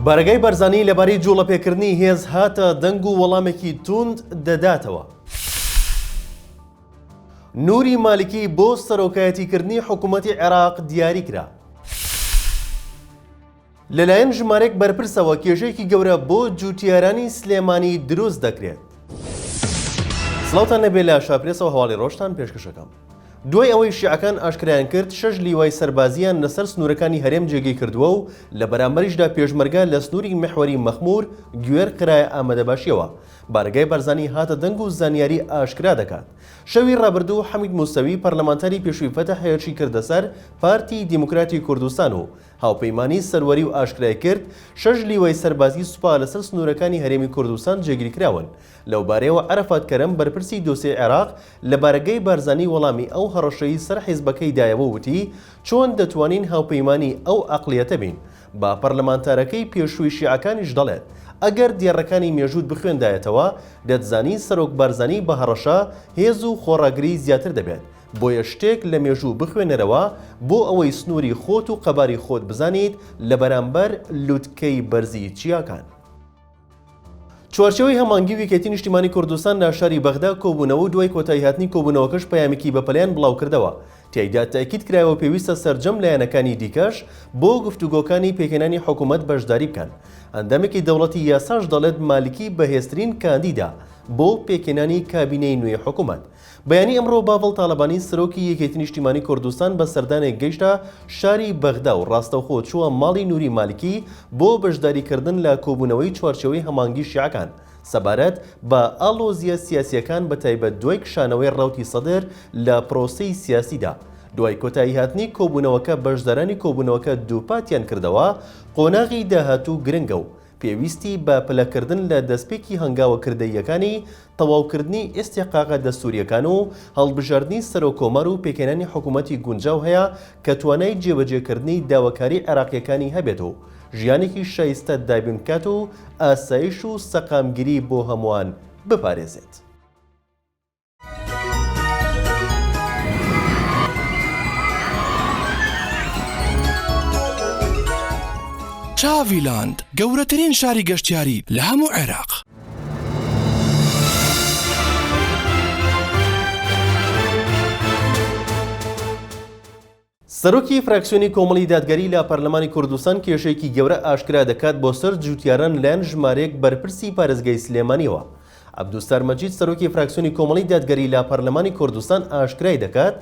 بارەگای بارزانی لەبارەی جوڵەپێکردنی هێز هاتە دەنگ و وەڵامێکی توند دەداتەوە. نوری مالکی بۆ سەرۆکایەتیکردنی حکوومەتی عێراق دیاریکرا. لەلایەن ژمارەیەک بەرپرسەوە کێشەیەکی گەورە بۆ جوتیارانی سلێمانی دروست دەکرێت. سڵاوتان لێبێ لە شاپرێسەوە هەواڵی ڕۆژتان پێشکەشەکەم. دوای ئەوەی شیعەکان ئاشکرایان کرد شەش لیوای سەربازییان لەسەر سنوورەکانی هەرێم جێگەی کردووە و لە بەرامبەریشدا پێشمەرگە لە سنووری میحوەری مەخموور گوێر خرایە ئامادەباشییەوە بارەگای بارزانی هاتە دەنگ و زانیاری ئاشکرا دەکات. شەوی ڕابردوو حەمید موسەوی پەرلەمانتاری پێشووی فەتح هێرشی کردە سەر پارتی دیموکراتی کوردستان و هاوپەیمانی سەروەری و ئاشکرای کرد، شەش لیوای سەربازی سوپا لەسەر سنوورەکانی هەرێمی کوردستان جێگیرکراون. لەوبارەیەوە عەرەفات کەرەم بەرپرسی دۆسیەی عێراق لە بارەگای بارزانی وەڵامی ئەو هەڕەشەی سەر حیزبەکەی دایەوە و وتی، چۆن دەتوانین هاوپەیمانی ئەو عەقڵیەتە بین؟ بە پەرلەمانتارەکەی پێشووی شیعەکانیش دەڵێت، ئەگەر دێڕەکانی مێژووت بخوێندایەتەوە، دەتزانی سەرۆک بارزانی بە هەڕەشە هێز و خۆڕاگری زیاتر دەبێت، بۆیە شتێک لە مێژوو بخوێنەرەوە بۆ ئەوەی سنووری خۆت و قەباری خۆت بزانیت لە بەرامبەر لوتکەی بەرزی چیاکان. چوارچێوەی هەمانگی و یەکێتی نیشتیمانی کوردستان لە شاری بەغدا کۆبوونەوە و دوای کۆتاییهاتنی کۆبوونەوەکەش پەیامێکی بەپەلەیان بڵاوکردەوە تیایدا تەئکید کرایەوە پێویستە سەرجەم لایەنەکانی دیکەش بۆ گفتوگۆکانی پێکهێنانی حکومەت بەشداری بکەن. ئەندامێکی دەوڵەتی یاساش دەڵێت مالکی بەهێزترین کاندیدە بۆ پێکهێنانی کابینەی نوێی حکومەت. بەیانی ئەمڕۆ باڤڵ تاڵەبانی سەرۆکی یەکێتی نیشتیمانی کوردستان بە سەردانێک گەیشتە شاری بەغدا و ڕاستەوخۆ چووە ماڵی نوری مالکی بۆ بەشداریکردن لە کۆبوونەوەی چوارچێوەی هەماهەنگی شیعەکان سەبارەت بە ئاڵۆزییە سیاسییەکان بەتایبەت دوای کشانەوەی ڕەوتی سەدر لە پرۆسەی سیاسیدا. دوای کۆتاییهاتنی کۆبوونەوەکە بەشدارانی کۆبوونەوەکە دووپاتیان کردەوە قۆناغی داهاتوو گرنگە و پێویستی بە پەلەکردن لە دەستپێکی هەنگاوە کردەییەکانی تەواوکردنی ئیستیحقاقە دەستوورییەکان و هەڵبژاردنی سەرۆککۆمار و پێکهێنانی حکوومەتی گونجاو هەیە کە توانای جێبەجێکردنی داواکاری عێراقییەکانی هەبێت و ژیانێکی شایستە دابین بکات و ئاسایش و سەقامگیری بۆ هەمووان بپارێزێت. چاڤیلاند گەورەترین شاری گەشتیاری لە هەموو عێراق. سەرۆکی فراکسیۆنی کۆمەڵی دادگەری لە پەرلەمانی کوردستان کێشەیەکی گەورە ئاشکرا دەکات بۆ سەر جوتیاران لەلایەن ژمارەیەک بەرپرسی پارێزگای سلێمانیەوە. عەبدولستار مەجید سەرۆکی فراکسیۆنی کۆمەڵی دادگەری لە پەرلەمانی کوردستان ئاشکرای دەکات،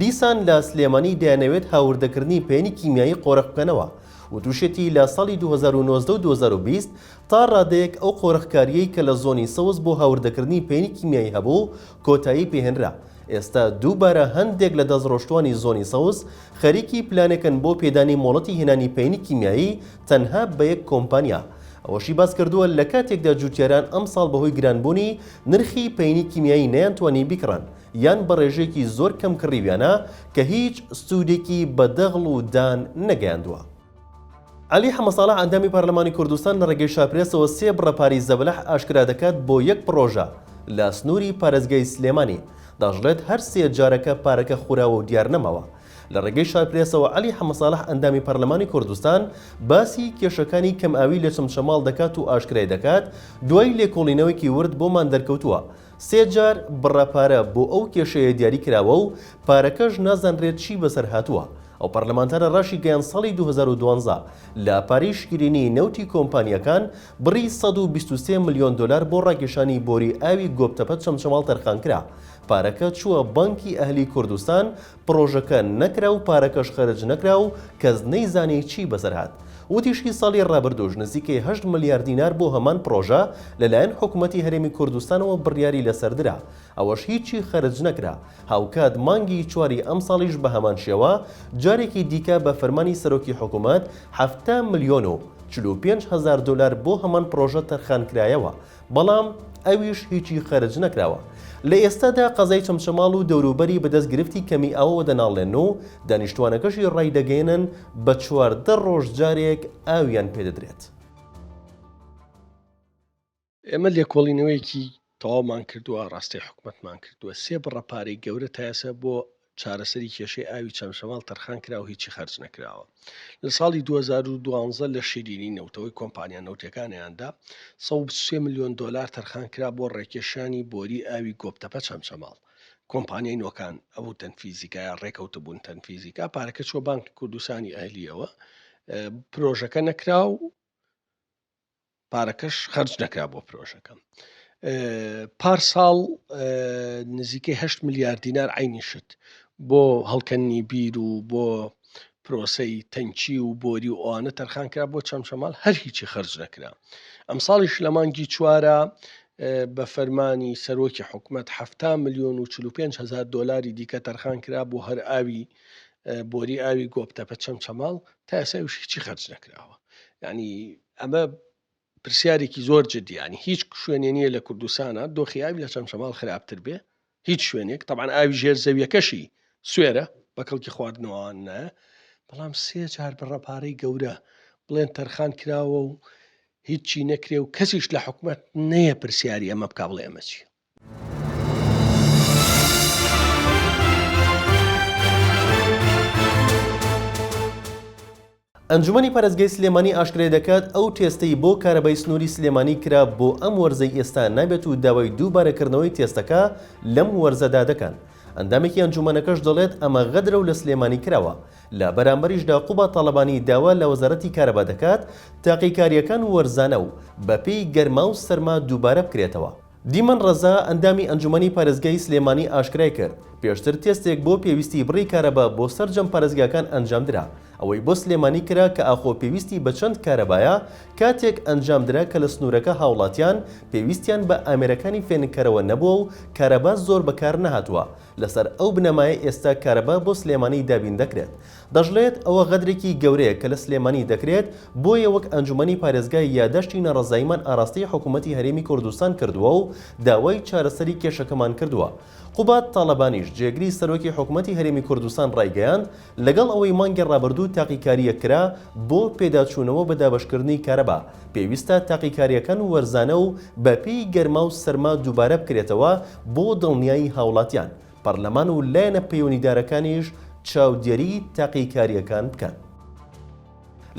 دیسان لە سلێمانی دەیانەوێت هاوردەکردنی پەینی کیمیایی قۆرخ بکەنەوە. وتوشیەتی لە ساڵی 2019 و 2020 تا ڕادەیەک ئەو قۆرخکارییەی کە لە زۆنی سەوز بۆ هاوردەکردنی پەینی کیمیایی هەبوو کۆتایی پێهێنرا. ئێستا دووبارە هەندێک لە دەستڕۆشتووانی زۆنی سەوز خەریکی پلانێکن بۆ پێدانی مۆڵەتی هێنانی پەینی کیمیایی تەنها بە یەک کۆمپانیا. ئەوەشی باسکردووە، لە کاتێکدا جوتیاران ئەمساڵ بەهۆی گرانبوونی نرخی پەینی کیمیایی نەیانتوانی بیکڕن یان بە ڕێژەیەکی زۆر کەم کڕیویانە کە هیچ سوودێکی بە دەغڵ و دان نەگەیاندووە. عەلی حەمەساڵح ئەندامی پەرلەمانی کوردستان لە ڕێگەی شارپرێسەوە سێ بڕە پارەی زەبەلاح ئاشکرا دەکات بۆ یەک پڕۆژە لە سنووری پارێزگای سلێمانی، دەشڵێت هەر سێ جارەکە پارەکە خوراوە و دیار نەماوە. لە ڕێگەی شارپرێسەوە عەلی حەمەساڵح ئەندامی پەرلەمانی کوردستان باسی کێشەکانی کەمئاوی لە چەمچەماڵ دەکات و ئاشکرای دەکات دوای لێکۆڵینەوەیەکی ورد بۆمان دەرکەوتووە سێ جار بڕە پارە بۆ ئەو کێشەیە دیاری کراوە و پارەکەش نازانرێت چی بەسەر هاتووە. ئەو پەرلەمانتارە راشیگەیاند ساڵی 2012 لە پارەی شیرینی نەوتی کۆمپانیاکان بڕی 123 ملیۆن دۆلار بۆ راکێشانی بۆری ئاوی گۆپتەپە چەمچەماڵ تەرخانکرا، پارەکە چووە بانکی ئەهلی کوردستان، پڕۆژەکە نەکرا و پارەکەش خەرج نەکرا و کەس نەیزانی چی بەسەر هات. وتیشی ساڵی رابردووش نزیکەی هەشت ملیار دینار بۆ هەمان پڕۆژە لەلایەن حکومەتی هەرێمی کوردستانەوە بڕیاری لەسەر درا، ئەوەش هیچی خەرج نەکرا، هاوکات مانگی چواری ئەمساڵیش بەهەمان شێوە جارێکی دیکە بە فەرمانی سەرۆکی حکومەت 70 ملیۆن و 45 هەزار دۆلار بۆ هەمان پڕۆژە تەرخانکرایەوە، بەڵام ئەویش هیچی خەرج نەکراوە. لە ئێستادا قەزای چەمچەماڵ و دەوروبەری بەدەست گرفتی کەمی ئاوەوە دەناڵێنن و دانیشتوانەکەشی ڕایدەگەیەنن بە 14 ڕۆژ جارێک ئاویان پێدەدرێت. ئێمە لێکۆڵینەوەیەکی تەواومان کردووە، ئاڕاستەی حکومەتمان کردووە، سێ بڕە پارەی گەورە تا ئێستا بۆ. چارەسەری کێشەی ئاوی چەمچەماڵ تەرخان کرا و هیچی خەرج نەکراوە. لە ساڵی 2012 لە شیرینی نەوتەوەی کۆمپانیا نەوتیەکانیاندا 123 ملیۆن دۆلار تەرخان کرا بۆ ڕێکێشانی بۆری ئاوی گۆپتەپە چەمچەماڵ. کۆمپانیای نۆکان ئەبوو تەنفیزی کا یا ڕێکەوتبوون تەنفیزی کا پارەکە چووە بانکی کوردستانی ئەهلیەوە پرۆژەکە نەکرا و پارەکەش خەرج نەکرا بۆ پرۆژەکە. پار ساڵ نزیکەی 8 ملیار دینار عینی شت بۆ هەڵکەنی بیر و بۆ پرۆسەی تەنکی و بۆری و ئەوانە تەرخان کرا بۆ چەمچەماڵ هەر هیچی خەرج نەکرا ئەمساڵیش لە مانگی چوارە بە فەرمانی سەرۆکی حکومەت 70 ملیۆن و 45 هزار دۆلاری دیکە تەرخان کرا بۆ هەر ئاوی بۆری ئاوی گۆپتەپە چەمچەماڵ تا ئێستا هیچی خەرج نەکراوە یعنی ئەمە پرسیارێکی زۆر جدی ینی هیچ شوێنێ نییە لە کوردستانە دۆخی ئاوی لە چەمچەماڵ خراپتر بێ هیچ شوێنێک تەبعەن ئاوی ژێر زەویەکەشی سوێرە بە کەڵکی خواردنەوەوان نایە بەڵام سێ جار بڕە پارەی گەورە بڵێن تەرخان کراوە و هیچی نەکرێ و کەسیش لە حکومەت نەیە پرسیاری ئەمە بکا بڵێ ئەمە چییە؟ ئەنجومەنی پارێزگای سلێمانی ئاشکرای دەکات، ئەو تێستەی بۆ کارەبای سنووری سلێمانی کرا بۆ ئەم وەرزەی ئێستا نابێت و داوای دووبارەکردنەوەی تێستەکە لەم وەرزەدا دەکەن. ئەندامێکی ئەنجومەنەکەش دەڵێت، ئەمە غەدرە و لە سلێمانی کراوە. لە بەرامبەریشدا قوباد تاڵەبانی داوا لە وەزارەتی کارەبا دەکات تاقیکارییەکان وەرزانە و بەپێی گەرما و سەرما دووبارە بکرێتەوە. دیمەن ڕەزا، ئەندامی ئەنجومەنی پارێزگای سلێمانی ئاشکرایکرد، پێشتر تێستێک بۆ پێویستی بڕی کارەبا بۆ سەرجەم پارێزگاکان ئەنجامدرا، ئەوەی بۆ سلێمانی کرا کە ئاخۆ پێویستی بە چەند کارەبایە، کاتێک ئەنجامدرا کە لە سنوورەکە هاوڵاتیان پێویستیان بە ئامێرەکانی فێنککەرەوە نەبووە و کارەبا زۆر بەکارنەهاتووە، لەسەر ئەو بنەمایە ئێستا کارەبا بۆ سلێمانی دابین دەکرێت. دەشڵێت، ئەوە غەدرێکی گەورەیە کە لە سلێمانی دەکرێت، بۆیە وەک ئەنجومەنی پارێزگا یاداشتی ناڕەزاییمان ئاراستەی حکومەتی هەرێمی کوردستان کردووە و داوای چارەسەری کێشەکەمان کردووە. قوباد تاڵەبانیش، جێگری سەرۆکی حکومەتی هەرێمی کوردستان ڕایگەیاند، لەگەڵ ئەوەی مانگی ڕابردوو تاقیکارییەک کرا بۆ پێداچوونەوە بە دابەشکردنی کارەبا، پێویستە تاقیکارییەکان وەرزانە و بەپێی گەرما و سەرما دووبارە بکرێتەوە بۆ دڵنیایی هاوڵاتیان، پەرلەمان و لایەنە پەیوەندیدارەکانیش چاودێری تاقیکارییەکان بکەن.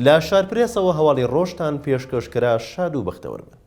لە شارپرێسەوە هەواڵی ڕۆژتان پێشکەش کرا شاد و بەختەوەر بن.